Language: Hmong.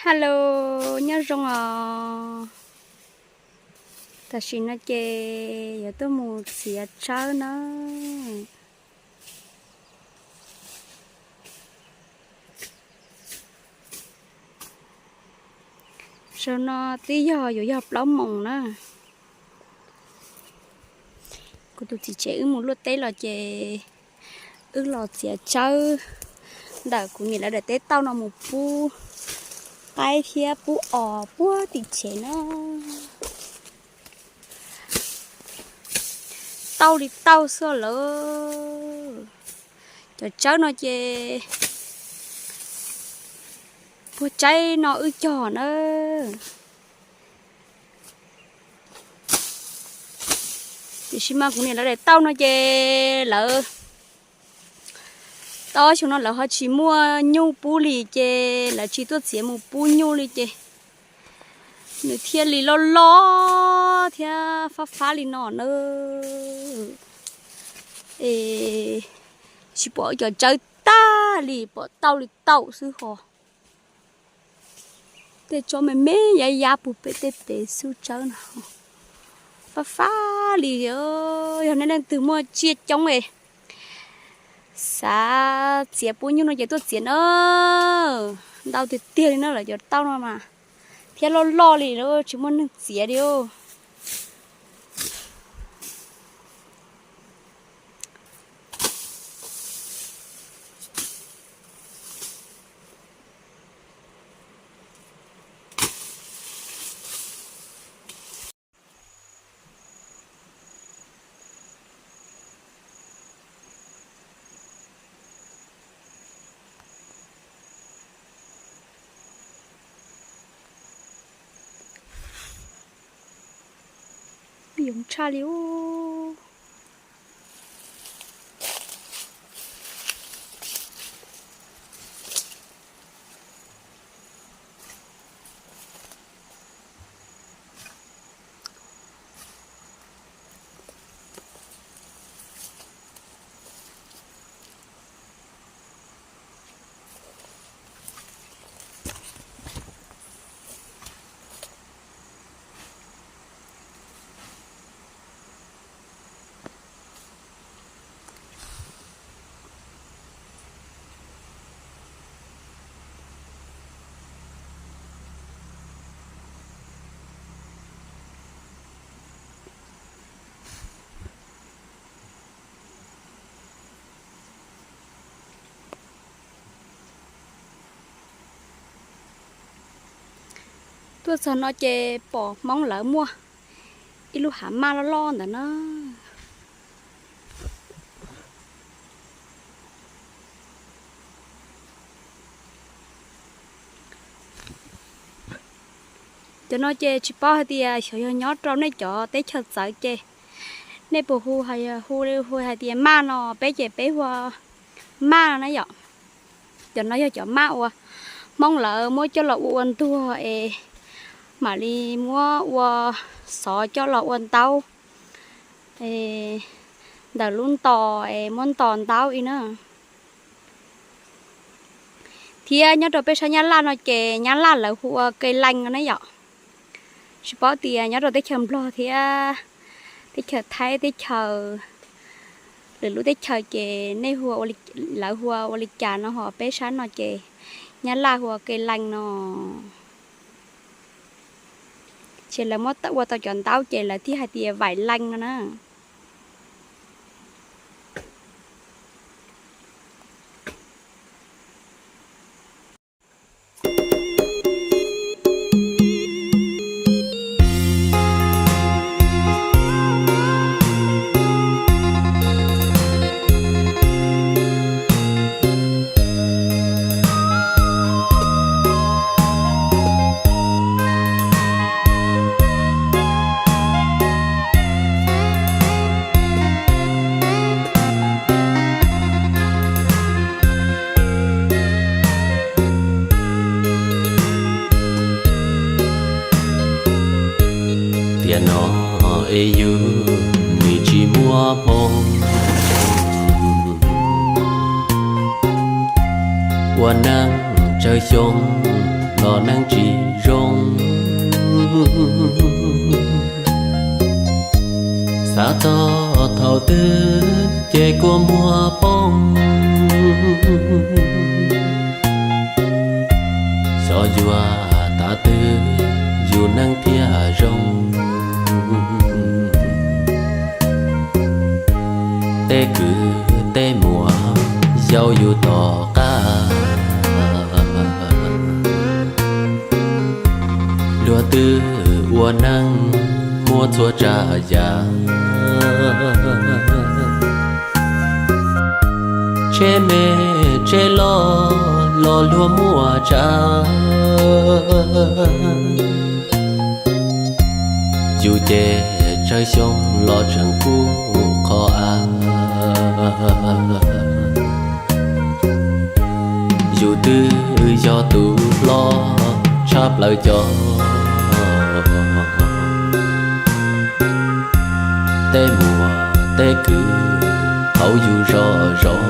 Hello, nyob zoo os. Tam sim no ces yuav tuaj mus txiav tsawb na. Zaum no twb yog yuav yog plaub moos na. Kuv tus txiv tsev wb mus luaj teb los ces wb los txiav tsawb ntawm kuv niam lawv daim teb tauj no mus pub qaib thiab pub os puag tim tsev na. Tauj li tauj xwb lawm. Cov tsawb no ces puag tsaib no wb cog na. Tiam sis mas kuv niam lawv daim tauj no ces lawv, tau xyoo no lawv ho tsis muaj nyuj pub li ces lawv tsis tuaj txiav mus pub nyuj li ces nws thiaj li loj loj thiab fab fab li no na. Es tsis pom cov tsawb tag li, pom tauj li tauj xwb ho. Tej tsob me me yab yab puag pem tej pem xub tsawb no. Fab fab li. Yog nej leej twg muaj tsiaj coob es xav txiav pub nyuj no ces tuaj txiav na. Ntau tiag tiag li na, lawv cov tauj no mas thiab loj loj li, tsis muaj neeg txiav li. Yoov tshaj li ub. Tuaj txog no ces pom Hmoob lawv muaj ib lub hav maj loj loj ntawd na. Cov no ces tsis paub hais tias xyov yog nyob rau nej cov teb chaws txawv ces nej puas hu, hu, hu hais tias maj no, peb ces peb hu ua maj no na yom. Cov no yog cov maj uas Hmoob lawv muab coj los ua ua ntuag es mam li muab ua xov coj los ua ntaub ntawm lub ntos es muab ntos ntaub ib na. Thiab nyob rau peb sab Nyab Laj no ces Nyab Laj lawv hu ua kee lees no na yom. Tsis paub tias nyob rau teb chaws Nplog thiab teb chaws Thaib teb chaws, lwm lub teb chaws ces nej hu, lawv hu ua li cas no ho peb sab no ces Nyab Laj hu ua kee lees no. Ces lawv muab ua tau cov ntaub ces lawv thiaj hais tias vaim lees no na. Tiam no es yus nws tsis muaj hmoo, ua neej tsawg xyoo los neeg tsis zoo. Xav txog thaum twg ces kua muag poob, xyov yuav tav twg yus neeg thiaj zoo. Tej kwv tej muam yau yus tom qab, luag twb ua neeg muaj txhua tsav yam. Tsheb me tsheb loj los luag muaj tsav, yus ces tsawg xyoo los tseem kub qhov av. Yus twb yog tus hlob tshaj plaws cov, tej muam tej kwv qauv yus zog zog.